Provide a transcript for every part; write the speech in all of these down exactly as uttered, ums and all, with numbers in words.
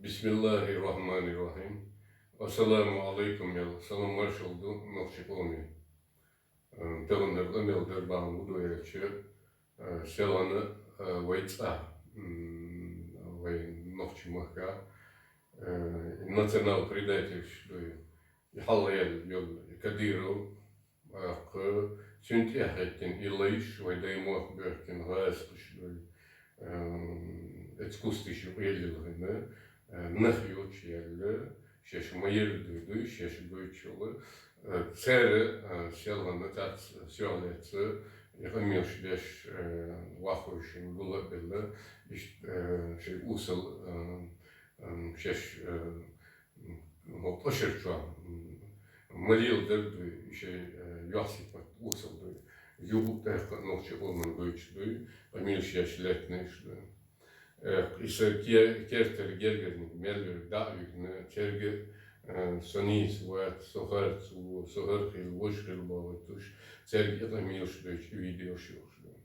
بسم الله الرحمن الرحيم. السلام عليكم, ял салам-маршалла ду нохчий къоме. Э, таханара къамел дар бахьан фу ду аьлча, э, селхана, э, вай цӀа, м, вай нохчий махка, э, национал-предательш ду. И хьалха йола Кадыров, тӀаккха цунна тӀехьа хеттина и лайш, вай дай мохк боьхкина гӀазкхаш ду, эм, эцкусташ ю къеллилгӀина, э, нах йоцуш яьлла, шаьш ма-ярра дуй, дуй, шаьш гойтуш йола, э, цара, э, селхана цац сёгӀлаьца, и къамелаш деш, э, ваххуйшин гула а белла, иштта, э, шоай усал, э, э, шаьш, э, м, хӀокху тӀашар чохь, м, ма леладар дуй, и шайн, э, юьхь-сибат осал дуй. Юха тӀаккха а нохчий къоман гойтуш дуй, къамелаш еш лаьттинарш дуй. Э, и са ке-, кертара гергарниг мел верг дӀа а вигна, цаьрга, э, со нийса вац, со харц ву, со хӀара хила, важа хила бохуьйтуш, цаьрга и къамелаш дойтуш, и видеош йохуш дуй.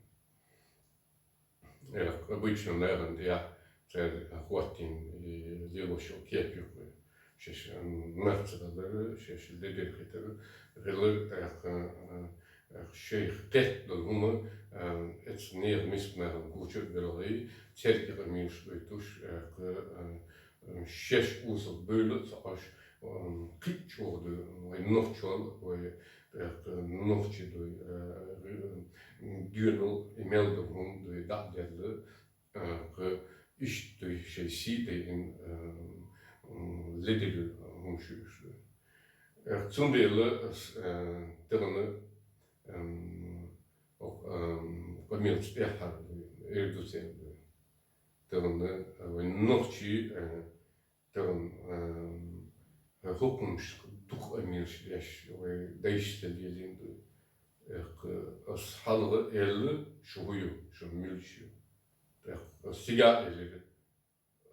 Э, обычно нахана тӀехь цара хӀоттийна и лелош йолу кеп ю-кх вай. Шаьш, м, нах ца далар, шаьш ледара хӀиттар, хилар, тӀаккха, э, шайх кхетта долу хӀума, э, эцу нехан мискачу нахана куча а белхий, цаьрга къамелаш дойтуш, тӀаккха, э, шаьш осал бевлла а ца Ӏаш, м, кхин а чӀогӀа ду, вай нохчалла, вай, тӀаккха нохчий дуй, э, э, доьналла и мел долу хӀума дуй дӀа а делла, э, кху иштта дуй шайн сий а дайина, э, м, ледара хӀумаш ю уьш дуй. Э, цундела ас, э, тахана, эм, ок-, эм, къамелца тӀаьххьара дуй, эр ду церан дуй. Тахана, э, вайн нохчий, э, тахана, эм, хӀокхунаш дукха къамелаш деш, вай дайша ца лелийна дуй. Э, кху ас хьалха а аьлла, шу хӀун ю, шу муьлш ю. ТӀаккха ас цига а элира.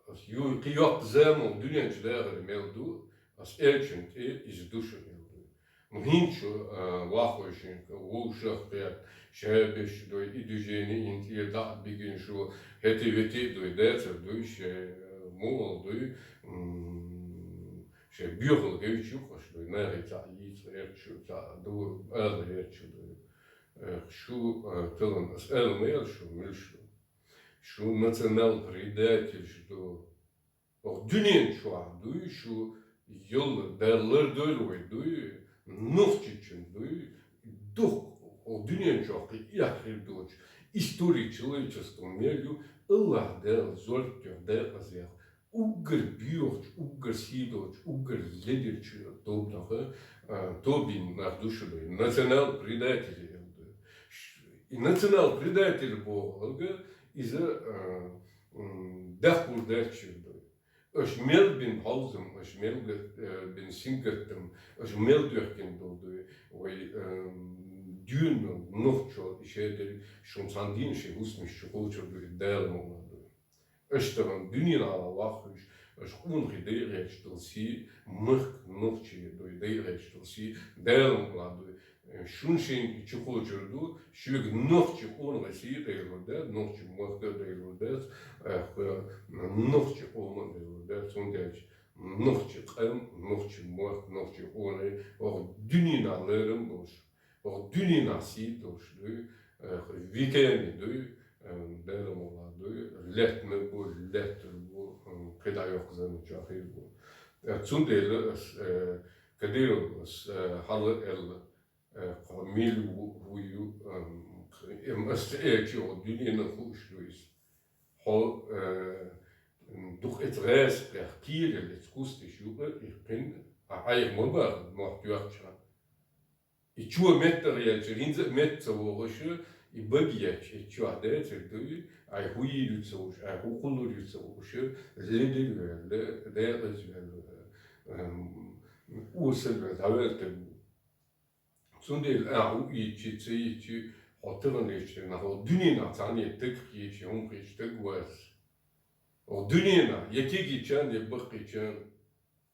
Ас юй кхин йоккха заман дуьнен чу дахар мел ду, ас аьллачун тӀе иза ду шуна аьлла. Ну, хӀинца шу, а, ваххойшинга вовшах кхетта, ша беш дуй, и движение, и тӀера дӀа а бигина шу, хӀетий-ветий а дуй, дацар дуй, ше, а, мугӀал дуй, м, ше боьхалла гевча юкъаш дуй, нахе цхьаъ йийца гӀерташ ю, цхьаъ ду, ала гӀерташ ю дуй. Э, шу, а, тахана ас ала ма аьлла шу, муьлш ду. Шу национал-предательш ду. Оха дуьнен чохь дуй, шу йолла, Дала лардойла вай дуй, нохчичун дуй, дукха оха дуьнен чохь кхин эхь хир доцуш, история человечества мел ю, Аллахь Дала зорбатех, декъазех, уггар боьхачу, уггар сий доцучу, уггар ледерчу тобанаха, а, тобин нах ду шу дуй, национал-предатели аьлла дуй. Ш-, и национал-предатель боху алга, иза, а, м, даккхур дац шуьга дуй. Аша мел бина хьовзам, аша мел гат-, э, бина сингаттам, аша мел доьхкина долу дуй, вай, эм, доьналла нохчалла и шадерг шуна цхьана дийна шайн хӀусамаш чу кхочур ду и Дала мукъ лахь дуй. Аша тахана дуьненахьа ваххуьйтуш, аша къонахий дайа гӀерташ долу сий, махка нохчий дуй, дайа гӀерташ долу сий, Дала мукъ лахь дуй. Шуна шайна чу кхочур ду, шуьга нохчи къонахий сий а дайлур дац, нохчи махка а дайлур дац, э, нохчи къоман а дайлур дац, цундела нохчи къам, нохчи махка, нохчи къонахий оха дуьненахь лерам болуш, оха дуьненахь сий долуш дуй, э, веками дуй, э, Дала мукъ лахь дуй, лаьттина бу, лаьттар бу, э, кхидӀа йоккха заман чохь хир бу. Э, цундела ас, э, Кадыровс, э, хьала а аьлла, э, кхо мила ву-, ву ю, эм, эм, ас ца элча, оха дуьненах хууш ду иза. Хьо, э, дукха эца гӀазкхех кийрал эца кусташ юкъа, и кхин, а Ӏайха ма баха, мохь тоьхча. И чо меттах яьлча, хӀинца а метта ца вогӀуш, и бага етташ, и чохь дацар дуй, Ӏай хӀу йийр ю ца вуш, Ӏай хӀу кхуллур ю ца вуш, ледара ваьлла, декъаза ваьлла, эм, осал ваьлла, дӀаваьлла тера ву. Цундела ахьа хӀу йичи, ца йичи, хьо тахана йичи, нах хьо дуьненахь цхьанне тагах йичи, хӀума хеташ таг вац. Хьо дуьненахь, я кегийчарна, я баккхийчарна,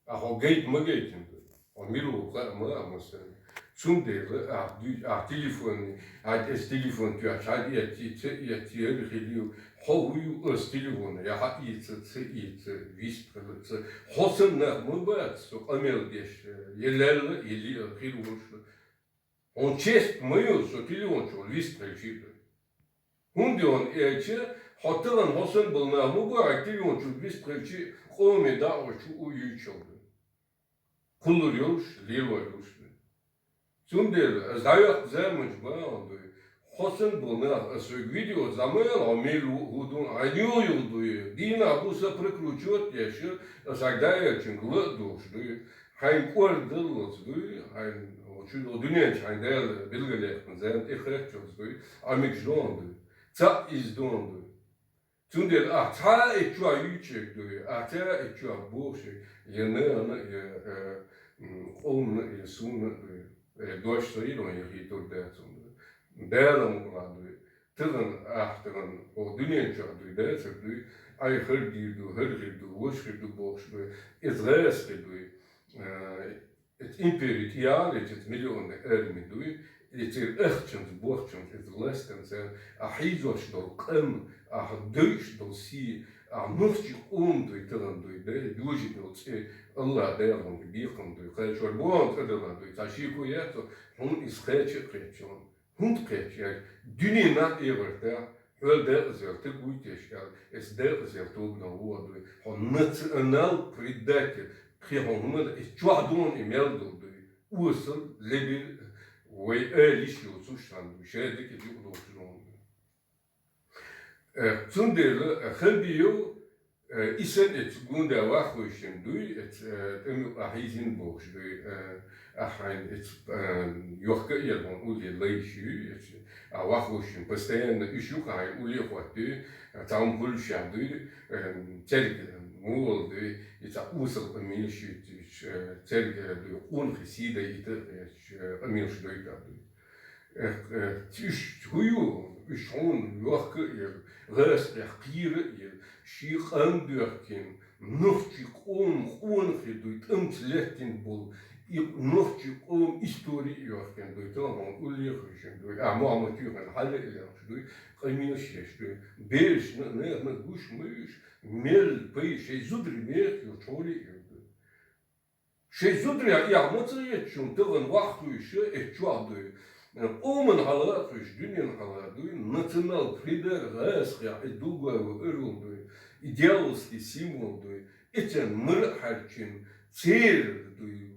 ахьа хьо гайта ма гайтина ду. Хьо мила ву хаа ма а, масала. Цундела а, а телефон, а эс телефон тоьхча, хьа эци, ца эци, яра хилив, хьо вуй ас телефон, я хьа ийца, ца ийца, вист хилаца. Хьо санна нах ма бац, со къамел деш, е лелла, е лиъ хир волуш. Хьуна честь ма ю, со телефон чу вист хилчи ду. ХӀунда йону элча, хьо тахана хьо санна болу нах ма бу, хьа телефон чу вист хилчи, къоме даъвачу у юьйчул ду. Кхуллур йолуш, лелор йолуш ду. Цундела, ас дӀайоккху заманчу бахьана дуй. Хьо санна болу нах, ас вайга видео зӀамаяла, хьо мел ву, хӀун ду, хьайн юха-юха дуй. Дийнахь бу сан прокручивать деш, ас хьайн даьллачуьнга ла а духуш дуй. Хьайн кӀордаллалц дуй, хьайн, чу дуьнен чу хьайн Дала билгалъяьккхина зама тӀе хатталц дуй, Ӏамигаш дохьун дуй. Цхьаъ иза дохьун дуй. Цундела ахь цхьа а и чохь юьйцуьйтуш дуй, ахь цхьа а и чохь бохуш, я нана, я, э, м, къомана, я суна а дуй, э, дош ца йина, я хи тур дац хьуна дуй. Дала мукъалахь дуй. Тахана, ахь тахана, хьо дуьнен чохь дуй, дацар дуй, Ӏай хӀара дийр ду, хӀара хир ду, ваша хир ду бохуш дуй, иза гӀазкхи дуй. Э, Эца импери тӀе яхьа, эца миллионный арми дуй, и церан ахчанца, бохчанца, эца властенца, а хьийзош долу къам, а девзаш долу сий, а нохчийн къам дуй, тахана дуй, да, дужи долу цӀе, Аллах Дала хьуна бекхам дуй, кхачор бохьан цӀа дала дуй, цхьа шеко яц, хьуна иза кхача а кхеччалан. ХӀунда кхетча аьлча, дуьне нах эгӀар тӀехь, хьол декъазъял таг вуй теша аьлла, эс декъазъял тобанал ву а дуй, хьо национал предатель, кхин хьо хӀуманна эс чохь дуьйна и мел долу дуй, осал, лебир, вай ала йиш йоцуш сан дуй, шадерг а юкъадолуш дуьйна дуй. Э, цундела, э, хан бийо, Э, и санна эца гунда ваххуьйшина дуй, эца, э, тӀеман юкъа хьийзина бохуш дуй, э, ахь хьайна эца, э, йохка а яр хьуна улле лайш юй, эца, а ваххуьйшина постоянно уьш юкъа хьайна улле а хӀоттуй, э, цхьа хӀума хуьлуш дуй, э, церг, э, мугӀал дуй, и цхьа осал къамелаш юьйтуш, э, церг, э, дуй, къонахий сий дайта, э, къамелаш дойтур дуй. Э, э, уьш хӀун ю? Уьш хьуна йохка а яр, гӀазкхех кхийра а яр, шен къам доьхкина, нохчийн къоман къонахий дуй, тӀамца лаьттина болу, и нохчийн къоман истори а йохкина дуй, тахана хьуна улле а хуьйшина дуй, а, Мохьмад-Юьхьан хьала а лелаш дуй, къамелаш еш дуй, берашна а, нахана а гуш ма ю уьш, мел пай шайн зударий мехаш йолчу хьоле а яр дуй. Шайн зударий эхь ма ца хеташ, шуна тахана ваххуьйша эцчохь дуй. Къоман хьала а хуьйш, дуьнен хьала дуй, национал предатель, гӀазкхех и дуггой ву орел дуй, и дьявольский символ дуй, и царна мара а хьаьрчина, церан дуй,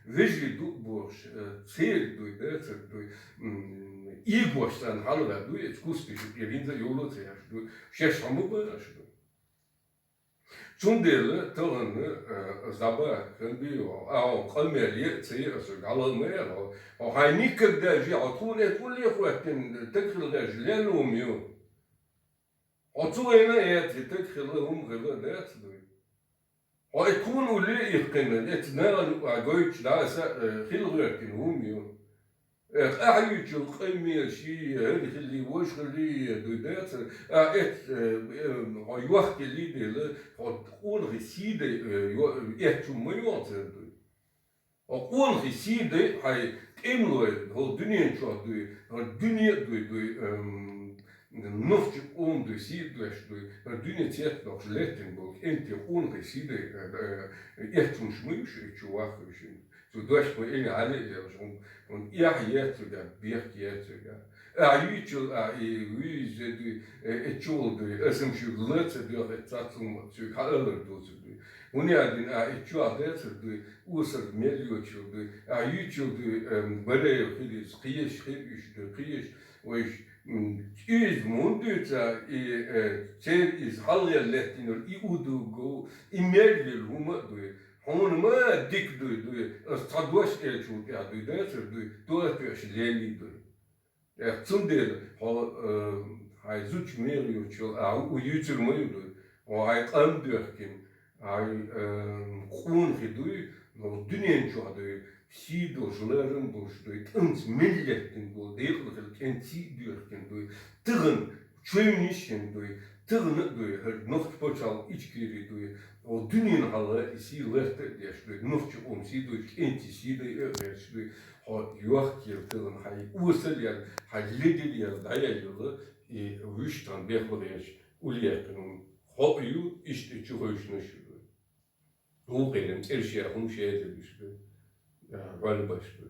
вежарий ду а бохуш, э, церан дуй, дацар дуй, м, ийгош царна хьалха дуй, эца кусташ тӀе винза а йовла а ца еш дуй, шаьш хьо ма бан аша дуй. Цундела тахана, э, заба, хан бийо, а, хьо къамел е а ца е а, со гӀалгӀа ма яра, хьо хьайн никаг даьжа, хьо тхуна эца улле а хӀоьттина, таг хила гӀерташ лелла хӀума ю. Хьо цу вайна а эца, таг хила, хӀума хила дац дуй. Хьо и тхуна улле а иккхина, эца нахана юкъа гойтуш дӀаса, э, хила гӀертина хӀума ю. Э, ахь юьйцул къамел ший, хӀара хилий, важа хилий, дуй дацара. А эц, э, э, хьо йохкелий дела, хьо къонахий сий дай, э, йо-, эцчу ма йоцар дуй. Хьо къонахий сий дай, хьайн тӀемалой, хьо дуьнен чохь дуй, хьо дуьне а дуй, дуй, эм, нохчийн къоман дуй, сий а дош дуй, хьо дуьне цецдоккхуш лаьттина болу кӀентий къонахий сий дай, э, э, эцчунаш ма ю шу, эцчу ваххуьйшина. Цу дош ма ина хьале а лелаш, хьуна, хьуна эхь яц цуьга, бехк яц цуьга. Ахь юьйцул, а, и вуьйза дуй, э, э, чул дуй, аса-м шуьга ла ца доьху, э, цац хӀума, цуьга хьаалар доцург дуй. ХӀунда аьлла дина, а, и чохь дацар дуй, осарг мел йоцург дуй, а, юьйцул дуй, э, Бараев хилийца, кхеш хир уьш дуй, кхеш, вайш, м, чӀийза мун дуьйца, и, э, церан иза хьалхе лаьттинарг, и удуггу, и мел лила хӀума а дуй. Хьуна ма дика дуй, дуй, ас цхьа дош элчул тӀехь дуй, дацар дуй, тоьаш лелий дуй. Э, цундела хьо, э, хьайн зудчун мегӀа йоцучул, а, у юьйцур ма ю дуй. Хьо хьайн къам доьхкина, хьайн, э, къонахий дуй, но дуьнен чохь дуй, сий долуш, ларам болуш дуй, тӀамца мел лаьттина болу, декъала хила кӀентий а доьхкина дуй. Тахана чевнаш йина дуй, Тахан а дуй, хӀара нохчий пачхьалкх Ичкери дуй, хӀо дуьненан хьалха и сий латта а деш дуй, нохчий къоман сий дуй, кӀентий сий дуй, а гӀерташ дуй, хьо йохкаелла тахан хьай осал яьлла, хьай ледара яьлла, дӀаяьлла, и вуьшта тхан бехло гӀерташ уллехь яьккхина хӀама хьо а ю, иштта чухойшнаш а ю дуй. Вукхеран цӀераш яха хӀумаш еза уж ду, а, валбаш ду.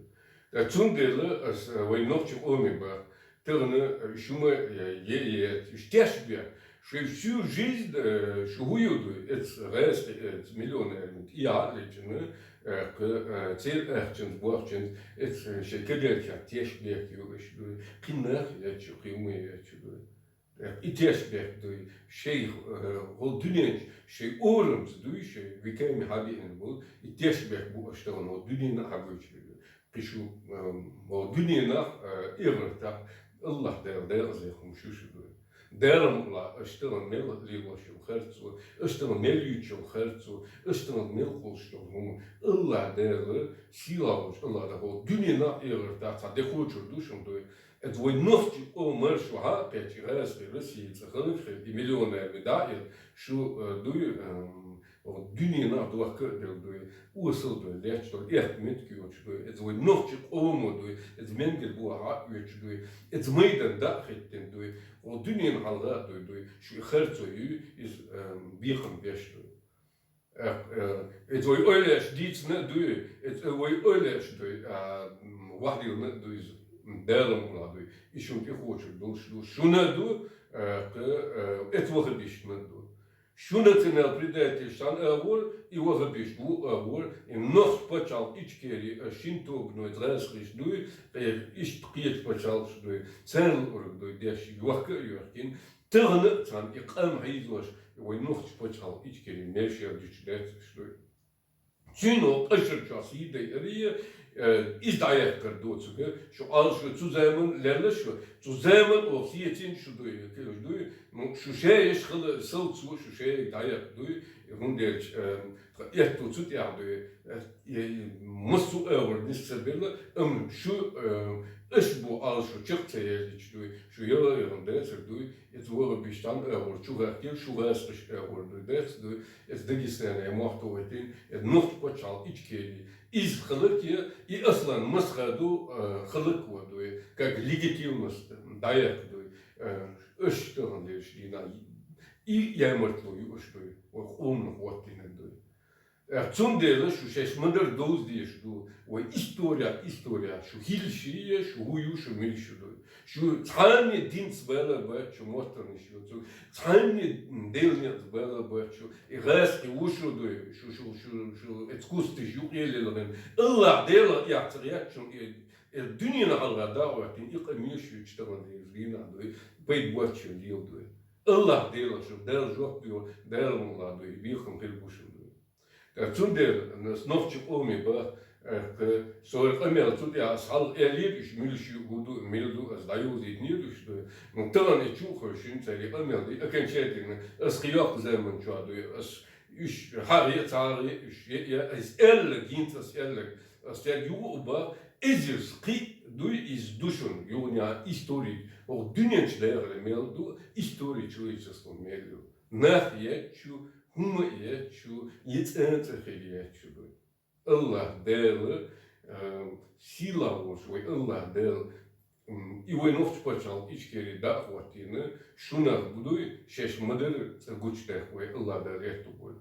ТӀаккха цундела ас, а, вай нохчий къоме бах, тахан, а, шума, а, е, е, уж теш бех, шоай всю жизнь, а, шу хӀу ю дуй, эц гӀаьсти, эц миллионерни, и хьаллечина, а, кхы, а, цер ахчанца, бохчанца, эц, а, шоай кадерча теш бех ю уж дуй, кхин нах ечу, кхин ма ечу дуй. И теш бех дуй, шоай, э, хӀо дуьнен чу, шоай орамца дуй, шоай веками хьабиъна бу, и теш бех бу аш тахан хӀо дуьненах хьагуча. Кхы шу, э, хӀо дуьненах, э, эгӀартах, Аллахь Дала декъаза хӀума шу шу дуй. Дала мукъ лахь, аш тахан мел лелош йола харцо, аш тахан мел ювцаш йола харцо, аш тахан мел хулаш йола хӀума. Аллахь Дала, сийлахь волча Аллахь Дала хӀо дуьненах эгӀартах цхьа де кхочур ду шун дуй. Эц вай нохчий къоман шу хьа а кхаьча, гӀазкхий Россе цӀа хилар хила, и миллионерни дӀа а ир, шу, э, дуй, эм, дуьненах дохка а делла дуй, осал дуй, лечдал, эхь меттиг йоцуш дуй, эц вай нохчий къомо дуй, эц менгар бу хьа а оьцуш дуй, эц майдан дӀа а хӀиттина дуй, хӀо дуьненан хьалха а дуй, дуй, шу и харцо ю, из, эм, бекхам беш дуй. Э, э, эц вай ойлаш дийцина а дуй, эц вай ойлаш дуй, а, м, вахдилна а дуй из, м, Дала мукъ лахь дуй. И шун тӀехочур долуш ду. Шуна а ду, э, кхы, э, эц вахабишна а ду. Шу национал-предательш цхьана агӀор, и вахабиш ву агӀор, и нохчий пачхьалкх Ичкери, э, шин тобано эц гӀазкхийш дуй, э, иштта кхечу пачхьалкхаш дуй, царна луург дуй, деш, йохка а йохкина, тахан а царна и къам хьийзош, вай нохчий пачхьалкх Ичкери мел шера дуьтуш дац аш дуй. Цуьнан къа шарчохь сий дайарий, э, иза дӀаяккхар доцург, шу Ӏалашо цу заман лелла шу, цу заман оха сецина шу дуй, кхуьуш дуй, ну, шу шаеш хала салцо, шу шаега дӀаяккха дуй, хӀунда аьлча, э, тхан аьтту цу тӀехь дуй, э, э, массо а агӀор нис ца белла, амма шу, э, аш бу Ӏалашо чекх ца яздича дуй, шу яла а яхана дацар дуй, Эца вахабиш цхьана агӀор чу гӀаьхкина, шу гӀазкхаш агӀор дуй, дехца дуй, эца Дагестане мохь тохийтина, эца нохчий пачхьалкх Ичкери. Иза халак я, и Аслан Масхадов, а, халак ва дуй, как легитимность дӀаяккха дуй, а, аш тахан леш дийнахь, и ямартло ю аш дуй, вай къоманах хӀоттийнарг дуй. Э, цундела шу шаьш ма-дарра довза дезаш ду, вай история, история, шу хӀилла ши я, шу хӀу ю, шу мила шу ду. Шу цхьанне динца бала бац, шу моттарнаш ю цу, цхьанне Делан некъаца бала бац, шу и гӀазкхи ву шу ду, шу, шу, шу, шу эца кусташ юкъе лелхина. Аллахь Дела яхь ца гӀеттачун, э, э, дуьненан хьалха дагӀоттийна, и къа меш ю чу тахана деза дийнахь дуй, пайда боцчун лела дуй. Аллахь Дела шу, Дала жоп йо, Дала мукъ лахь дуй, бехам хир бу шун дуй. Э, цундела ас нохчий къоме бах, э, кхы, со и къамел цу тӀехь ас хьалха аьллера, уьш мила шу ю, хӀу ду, мила ду, ас дӀайовзийтинера уьш ду. Ну, тахана и чу а ховшийна, цара и къамел ди окончательно, ас кхин йоккха заман чохь дуй, ас уьш хьагӀе а, ца хьагӀе а, уьш е а, ас аьлларг, хӀинца ас аьлларг, ас цаьрга юха а бах, эзарза кхин а дуй, иза ду шуна, юханехьа историк, оха дуьнен чу дахар мел ду, историк человечества мел ю. Нах еттачу, хӀума еттачу, и цӀен а цӀа хир еттачу ду. Аллахь Дела, а, сийлахь волуш вай Аллахь Дела, м, и вай нохчий пачхьалкх Ичкери дӀа а хӀоттийна, шунах бу дуй, шаьш ма-дарра цӀа гучудаьккха вай Аллахь Дела гӀерта вай.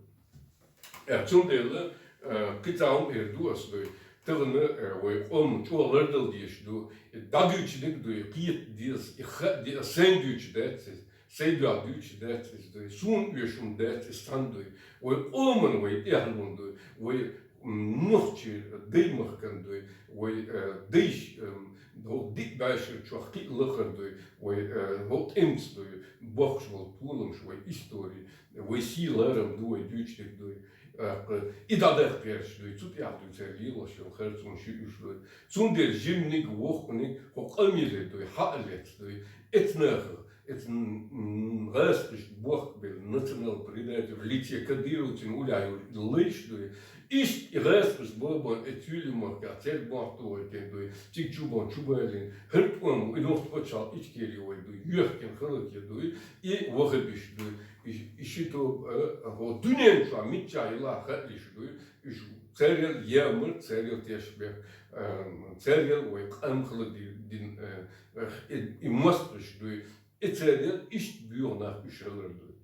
Э, цундела, э, кхин цхьа хӀума эр ду ас дуй. Тахана, э, вай къоман чӀогӀа лардала дезаш ду. ДӀадуьйцу дерг дуй, кхета деза, и ха а де, сайн дуьйцуш дац иза, сайн дуьхьа дуьйцуш дац иза дуй, суна оьшу хӀума дац иза цхьана дуй. Вай къоман вай тӀехьлун дуй, вай, м, нохчий дай махкан дуй, вай, э, дайш, эм, хӀокху диъ бӀешар чохь кхин а лахара дуй, вай, э, хӀокху тӀемца дуй, бохкуш болу толамаш вай истори. Вай сий ларам ду, вай дуьйцу дерг дуй. ТӀаккха и дӀадаккха гӀерташ дуй, цу тӀехь дуй цара лелош йолу харцонаш ю уьш дуй. Цундела жиманиг, воккханиг, хӀокху къамеле дуй, хьа а лецна дуй. Эца нахах, эцу, м, гӀазкхашта бохкабелла национал-предатель в лице Кадыровцин уляю лайш дуй. Иштта и гӀазкхашта бобан эцу Юьлий махкахь церг бохту вайтен дуй, цига чу бан чу балин, хӀара тӀом и нохча пачхьалкх Ичкери вай дуй, йоьхкина халакъе дуй, и вахабиш дуй, и, и ши тоба, а, а, хӀо дуьнен чохь миччахь йилла хаьллиш дуй, уьш царел ямар, царел тешбех, а, царел вай къам хала ди-, дин, а, а, и, и мостагӀаш дуй, и царел иштта боьха нах уьш хилар дуй.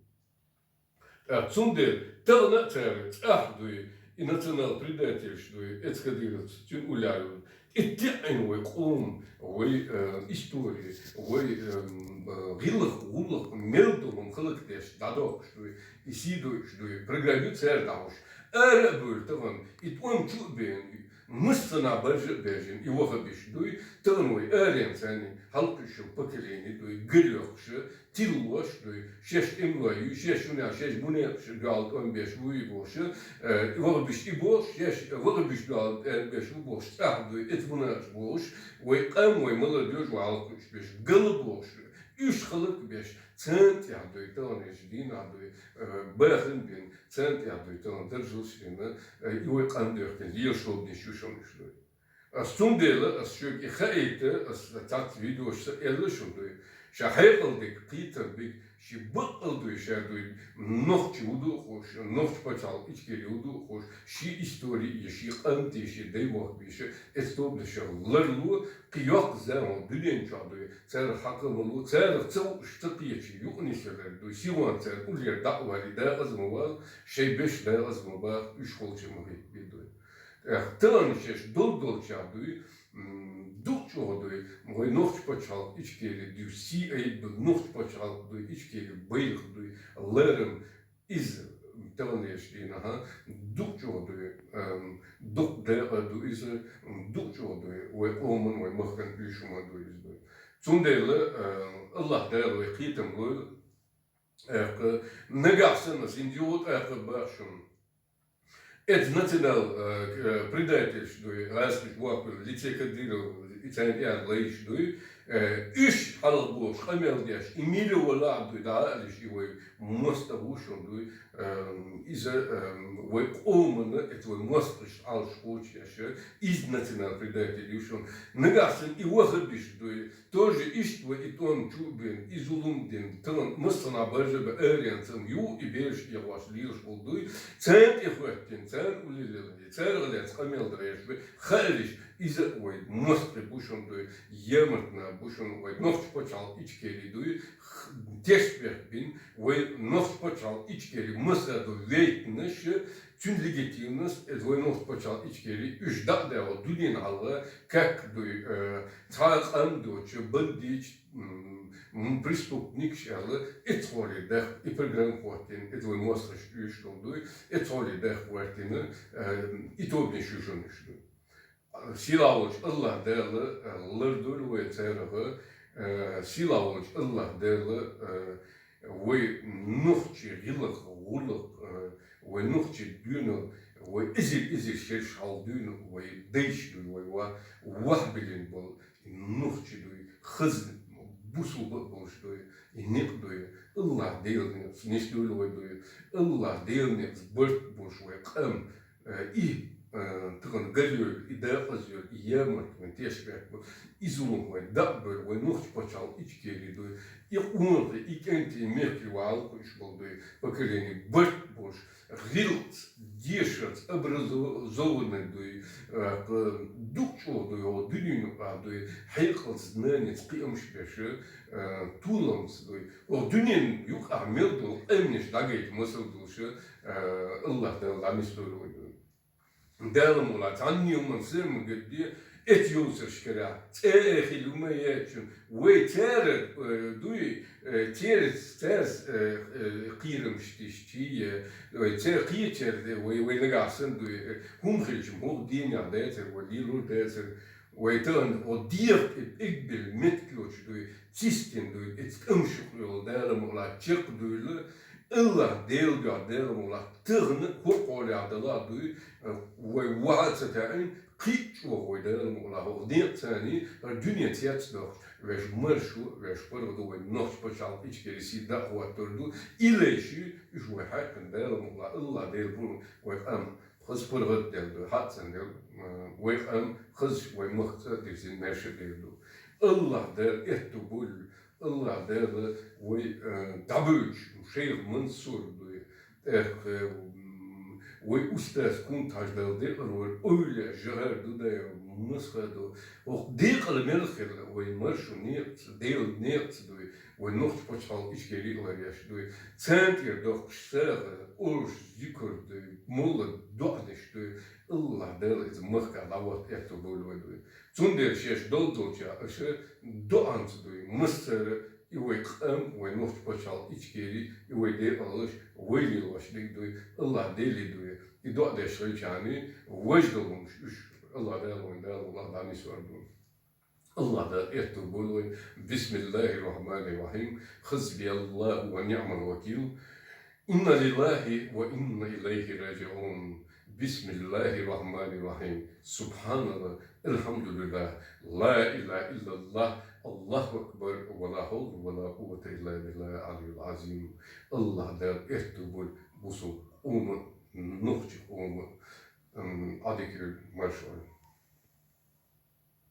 ТӀаккха цундела тахана а цара цӀахь дуй, и национал-предательш дуй, эцу Кадыровца, цуьнан уляю. И тиъна вай къоман, вай, э, истори, вай, эм, э, гӀиллакх, гӀуллакх, мел долу халакъ деш дӀадоккхуш дуй, и сий дуйуш дуй, программи цара дӀахьуш. Ара а буьйлу тахана, и тӀом чу а бен, массанхьа баржа а бежина, и вахабиш дуй, тахана вай аренца царна хьалакхуьйсуш поколение дуй, гирйоккхуш, тилла лош дуй, шаьш тӀемалой ю, шаьш шуна, шаьш бунекъаш дуьхьал тӀом беш вуй бохуш, э, вахабиш и бохуш, шаьш вахабиш дуьхьал тӀом беш ву бохуш, цӀахь дуй, эцу бунекъаш бохуш, вай къам, вай молодёжь вай хьалакхуьйсуш беш, гала бохуш, уьш халакъ беш, царна тӀехь дуй, тахана эш дийнахь дуй, э, бахам бина, царна тӀехь дуй, тахана даржалш дина, э, и вай къам доьхкина, лелаш лобдеш ю шуна уьш дуй. Ас цундела, ас шуьга и хаийта, ас цхьацца видеош ца аьлла шуна дуй. Ша хьекъал дерг, кхетам биг, ши баккъал дуй, ша дуй, нохчи ву ду а хууш, нохча пачхьалкх Ичкери ву ду а хууш, ши истори я, ши къам те, ши дай вахбийша, эцу тобанашах ларло, кхин йоккха зама дуьнен чохь дуй, царах хьакха ма ло, царах ца вууш, ца кхеча юкъа нисвелар дуй, сихонца цара уллера дӀа а валий, дакъаза ма вала, шайн беш дакъаза ма баха, уьш холча ма хӀиттабе дуй. ТӀаккха тахана шаьш дол-долчохь дуй, м, дукха чӀогӀа дуй, вай нохча пачхьалкх Ичкери дуй, сий айб, нохча пачхьалкх дуй, Ичкери байлах дуй, ларам иза, тахана эш дийнахь, дукха чӀогӀа дуй, ам, дукха дакъа ду иза, м, дукха чӀогӀа дуй, вай къоман, вай махкан уьш хӀума дуй иза дуй. Цундела, ам, Аллах Дала вай кхетам лойла, тӀаккха, нагахь санна, ас хӀинца юха тӀаккха боху шуна. Эцу национал, э, к-, э, предательш дуй, гӀазкхаш бохкуш, лице Кадыров, и царна тӀехь лайш дуй, э, уьш хьалха бохуш, къамел деш, и мила валахь дуй, дӀа а лиш, и вай мостагӀа ву шуна дуй, э, иза, э, вай къомана, эцу вай мостагӀаш Ӏалаш кхочуш, иза национал предатель ю шуна. Нагахь санна и вахабиш дуй, тоже иштта вай и тӀом чу а бен, и зулам дина, тахана массанхьа баржа а бен, аренца ю, и бераш тӀехваш лелаш волу дуй, царна тӀе хӀоьттина, царна уллера лелла, царах лаьцна къамел дан еш бен, хаьриш, иза а вай мостагӀий бу шуна дуй, ямартна бу шуна вай нохча пачхьалкх Ичкери дуй, х-, тешнабехк бина, вай нохча пачхьалкх Ичкери маса ду вейтинаш, цуьнан легитимность, эцу вай нохча пачхьалкх Ичкери, уьш дӀа а даьлла, дуьненан хьалха, как дуй, э, цхьа а къам доцуш, бандиташ, м, м, преступникаш аьлла, эцхьоле даха, и программа хӀоттийна, эцу вай мостагӀаш уьш долу дуй, эцхьоле даха хӀоттийна, э, и тобанаш ю шуна уьш дуй. Сийлахь волчу Аллах Дала, э, лардойла вай царах, э, сийлахь волчу Аллах Дала, э, вай нохчий гӀиллакх, гӀуллакх, э, вай нохчий дуьйна, вай эзар-эзар шераш хьалха дуьйна, вай дайш дуй, вай ва-, вахьбиллина болу, и нохчий дуй, хазна, бусулба а болуш дуй, и некъ дуй, Аллах Делан некъаца нисдойла вай дуй, Аллах Делан некъаца барт болуш вай къам, э, и, э, тахана галъёйла, и дакъазъёйла, и ямарт вайн тешнабехк бу, и зулам вайн дӀа а бевлла, вай нохча пачхьалкх Ичкери дуй, и къонахий, и кӀентий, и мехкарий вай хьалакхуьуш болу дуй, поколение барт болуш, гӀиллакхца, дешарца, образованный дуй, э, дукха чӀогӀа дуй, хӀокху дуьненан юкъахь дуй, хьекъалца, знаница, кхиамаш беш, э, толамца дуй. ХӀокху дуьненан юкъахь мел долу къаьмнаш дӀагайта масал долуш, э, Аллах Дала дӀанисдойла вай дуй. Дала мукъ лахь, цхьанне а хӀуманна сема ма гатде, эцу йовсаршкара, цӀе а хила хӀума яц шуна. Вай церан, э, дуй, э, церан, церан, э, э, кхерамаш тишчий, э, вай церан кхечара, вай, вай нагахь санна дуй, э, хӀума хилча, хӀокху дийнахь дацара, вай лелор дацара, вай тахана, хӀокху дегӀан тӀе пӀелг белла меттиг йоцуш дуй, цистина дуй, эцу тӀамашах йолу Дала мукъ лахь чекхдуьйла, Аллахь Дела дуьхьа, Дала мукъ лахь, тахана хӀокху хьолехь далахь дуй, вай ваха а ца таьӀина, кхин а чӀогӀа вай, Дала мукъ лахь, хӀокху некъаца, хӀара дуьне цецдохуш, вешан маршо, вешан паргӀато вай нохчийн пачхьалкх Ичкери сий дӀахӀоттор ду, и лайш ю, уьш вай хьаькхна, Дала мукъ лахь, Аллахь Дела бу вай къам хаза паргӀат дер ду, хьаьццанна дер, вай къам хаза вай махка цӀа а дирзина маьрша дер ду. Аллахь Дала аьтту бойла, Аллахь Дала вай, э, дӀабоьлхуш, шайх Мансур дуй, тӀаккха, м, вай устаз Кунта-Хьаьжа, Дала декъала вай, ойла жагӀар ду, дай, масха ду. ХӀокху декъала мел хилла вай маршо некъаца, Делан некъаца дуй, вай нохчийн пачхьалкх Ичкери а ларъеш дуй. Царна тӀера дохкуш сагӀа, урс, зикр дуй, молла доӀанаш дуй. Аллахь Дала иза махкахь дӀахӀотта аьтту бойла вай дуй. Цундела шаьш долдолчохь аша доӀанца дуй, массара а, и вай къам, вай нохчийн пачхьалкх Ичкери, и вай декъалаш, вай лелош дерг дуй, Аллахь Деле дуй, и доӀа деш хилчахьана, важа долу хӀумаш уьш, Аллахь Дала вайн Дала валахь дӀанисор ду. Аллахь Дала аьтту бойла вай. Бисмиллахьир-рахьманир-рахьим. Хьасбияллахьу ва ниӀмал вакил. Инна лиллахьи ва инна илайхьи раджиӀун. Бисмиллахьир-рахьманир-рахьим. Субхьаналлахь, алхьамдулиллахь, ла илахьа иллаллахь, Аллахьу акбар, ва ла хьавла ва ла къуввата илла биллахьил Ӏалиййил Ӏазим. Аллахь Дала аьтту бойла бусулба къоман, нохчийн къоман, м, Ӏадика маршо.